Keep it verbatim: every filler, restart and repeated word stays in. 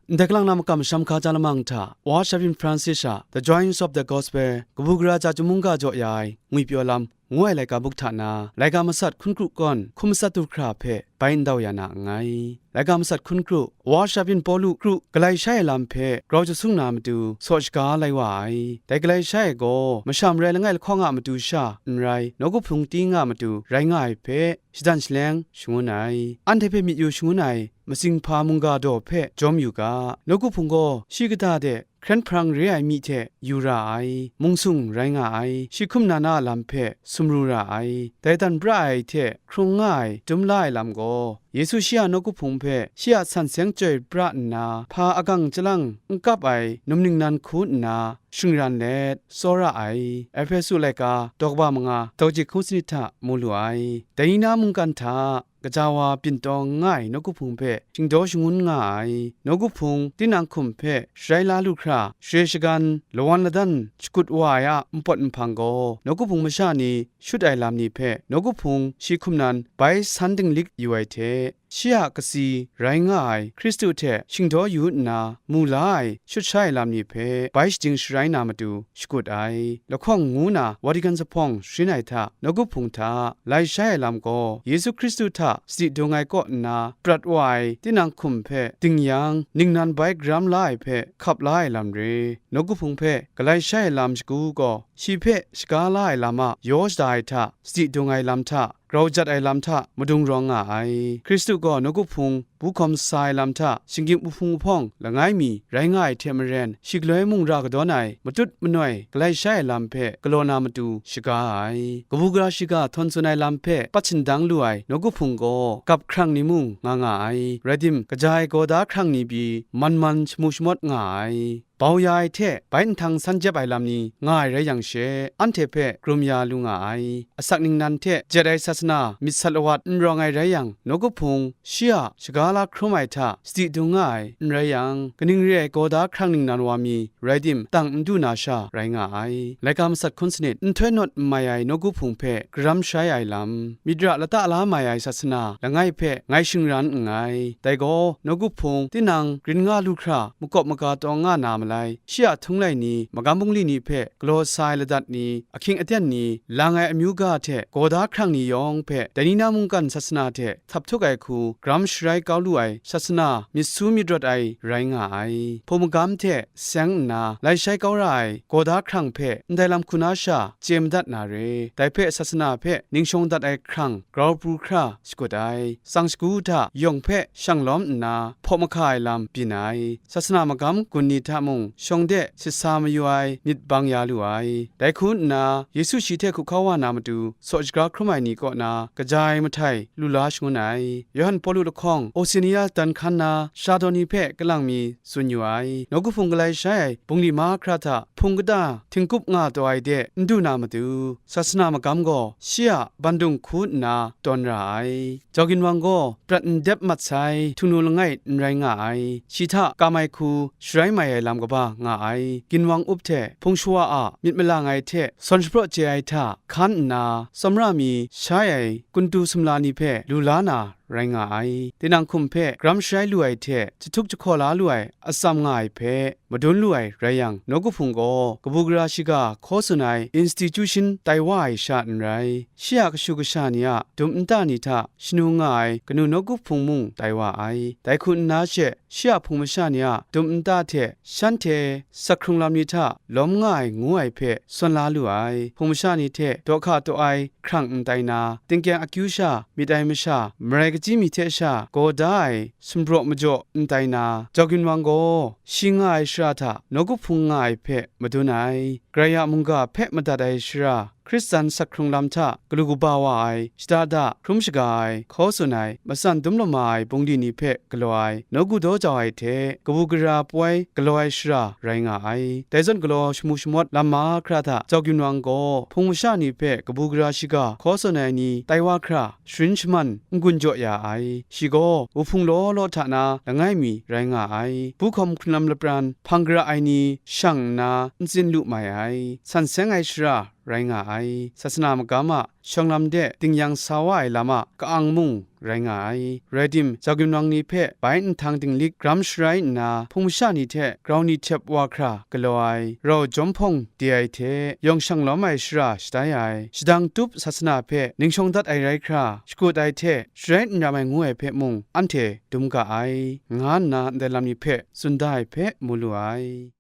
Ndai kalang na makam masham hkaja lamang hta, Wa Shavyin Francis a The Joys of the Gospel, kabu gara ja chyum mungga jaw ya ai ngwipyaw lam, ngu ai laika buk hta na, laika masat hkun kru kawn hkum matsat du hkra hpe bai ndau ya na nngai. Laika masat hkun kru, Wa Shavyin Pawlu kru galai shai ai lam hpe grau jasung na matu saw shaga lai wa ai. Dai galai shai ai gaw, masha marai langai lahkawng a matu sha n rai, nawku hpung ting a matu rai nga ai hpe, shadan shaleng shangun ai. Anhte hpe myit yu shangun ai matsing hpa mungga daw hpe jawm yu ga. Nawku hpung gaw shi kata de hkren hparang re ai mi hte yu ra ai, mung sung rai nga ai, shi hkum na na a lam hpe sumru ra ai, dai dan pra ai hte hkrung nga ai, dum la ai lam gaw, Yesu shi a nawku hpung hpe shi a san seng chyoi pra nna, hpa agang chyalang n kap ai num ningnan hku nna shingran let, tsawra ai, Ehpesu laika daw kaba manga daw jik hku sanit hta mu lu ai. Dai ni na mungkan hta, kaja wa byin tawng nga ai nawku hpung hpe shingdaw shangun nga ai, nawku hpung tinang hkum hpe sharai la lu hkra, share shagan, lawan ladan shakut wa ai a npawt nhpang gaw, nawku hpung masha ni shut ai lam ni hpe, nawku hpung shi hkum nan bai san dinglik yu ai hte, shi a kasi rai nga ai Hkristu hte shingdaw yu nna, mu la ai shut sha ai lam ni hpe bai shajing sharai na matu shakut ai. Lahkawng ngu na Vatican zuphpawng sharin ai hta, nawku hpung hta lai shai ai lam gaw, Yesu Hkristu hta sadi dung ai kaw nna prat wa ai tinang hkum hpe ding yang, ningnan bai garam la ai hpe hkap la ai lam re. Nawku hpung hpe galai shai ai lam shagu gaw, shi hpe shaga la ai lam a yaw shada ai hta, sadi dung ai lam hta, grau jat ai lam hta madung rawng nga ai. Hkristu gaw nawku hpung bu hkawm sa ai lam hta, shinggyim wuhpung wuhpawng langai mi rai nga ai hte maren, shi galoi mung ra kadawn ai, matut manoi galai shai ai lam hpe galaw na matu shaga ai. Kabu gara shiga htawn tsun ai lam hpe pat shindang lu ai nawku hpung gaw, gap hkrang ni mung nga nga ai. Rai tim, kaja ai gaw da hkrang ni pyi man man shamu shamawt nga ai. Bau ya ai hte bai nhtang san jep ai lam ni nga ai rai yang she, anhte hpe krum ya lu nga ai. Asak ningnan hte jet ai sasana myit sat lawat n rawng ai rai yang, nawku hpung shi a shaga la hkrum ai hta sadi dung nga ai n rai yang, kaning re ai gaw da hkrang ningnan wa mi rai tim, tang n du na sha rai nga ai. Laika masat hkun sanit, nhtoi nawt n mai ai nawku hpung hpe garam sharai ai lam, myit ra lata la mai ai sasana langai hpe ngai shingran nngai. Dai gaw, nawku hpung tinang grin nga lu hkra, makawp maga tawng nga na malai, shi a htunglai ni, magam bungli ni hpe galaw sa ai ladat ni, ahkying aten ni, lang ai amyu ga hte gaw da hkrang ni yawng hpe, dai ni na mungkan sasana hte htap htuk ai hku, garam sharai kau lu ai sasana myit su myit rawt ai rai nga ai. Hpung magam hte seng nna lai shai kau ra ai gaw da hkrang hpe ndai lam hku na sha chye madat na re. Dai hpe sasana hpe ning shawng dat ai hkrang grau pru hkra shakut ai. Tsang shagu hta yawng hpe shang lawm nna, hpaw mahka ai lam byin ai. Sasana magam gun ni hta mung shawng de sit sa mayu ai myit bang ya lu ai. Dai hku nna, Yesu shi hte hku hkau wa na matu, saw shagra hkrum ai ni kaw na kaja ai mahtai lu la shangun ai. Yawhan Pawlu lahkawng Osenia dan hkan na shadon ni hpe kalang mi tsun yu ai. Nawku hpung galai shai ai bungli mahkra hta hpung kata htingkup nga taw ai de n du na matu, sasana magam gaw shi a bandung hku nna tawn ra ai. Jau ginwang gaw prat n dep mat sai htingnu langai n rai nga ai. Shi hta kam ai hku sharai mai ai lam kaba nga ai. Ginwang up hte hpung shawa a myit malang ai hte sawn shapraw chye ai hta hkan nna, tsawmra mi shai ai kuntu sumla ni hpe lu la na rai nga ai. Tinang hkum hpe garam sharai lu ai hte jahtuk jahkaw la lu ai atsam nga ai hpe madun lu ai rai yang, nawku hpung gaw kabu gara shiga hkaw tsun ai institution tai wa ai sha n rai. Shi a kashu kasha ni a dum nta ni hta shanu nga ai kanu nawku hpung mung tai wa ai. Dai hku nna she, shi a hpung masha ni a dum nta hte shanhte sak hkrung lam ni hta lawm nga ai ngu ai hpe sawn la lu ai. Hpung masha ni hte daw hka daw ai hkrang n tai na, tingkyang akyu sha myit ai masha, marai kachyi mi hte sha gaw da ai sumpraw majaw n tai na, jau ginwang gaw shi nga ai shara hta nawku hpung nga ai hpe madun ai. Karai a mungga hpe madat ai shara, Hkristan sak hkrung lam hta galu kaba wa ai, shada da hkrum shaga ai, hkaw tsun ai, matsan dum lama ai bungli ni hpe galaw ai, nawku daw jau ai hte, kabu gara poi galaw ai shara rai nga ai. Dai zawn galaw shamu shamawt lam mahkra hta jau ginwang gaw, hpung masha ni hpe kabu gara shiga hkaw tsun ai ni tai wa hkra, sharin shaman n-gun jaw ya ai. Shi gaw wuhpung law law hta na langai mi rai nga ai. Bu hkawm hkrun lam lapran hpang gara ai ni shang nna n tsin lu mai ai. San seng ai shara rai nga ai. Sasana magam a shawng lam de dingyang sa wa ai lam a ka-ang mung rai nga ai. Rai tim, ja gumnawng ni hpe bai nhtang dinglik gram sharai nna, hpung masha ni hte grau ni htep wa hkra galaw ai, rau jawm hpawng de ai hte, yawng shang lawm ai shara shatai ai, shadang tup sasana hpe ning shawng dat ai rai hkra, shakut ai hte sharai n ram ai ngu ai hpe mung anhte dum ga ai, nga nna ndai lam ni hpe tsun da ai hpe mu lu ai.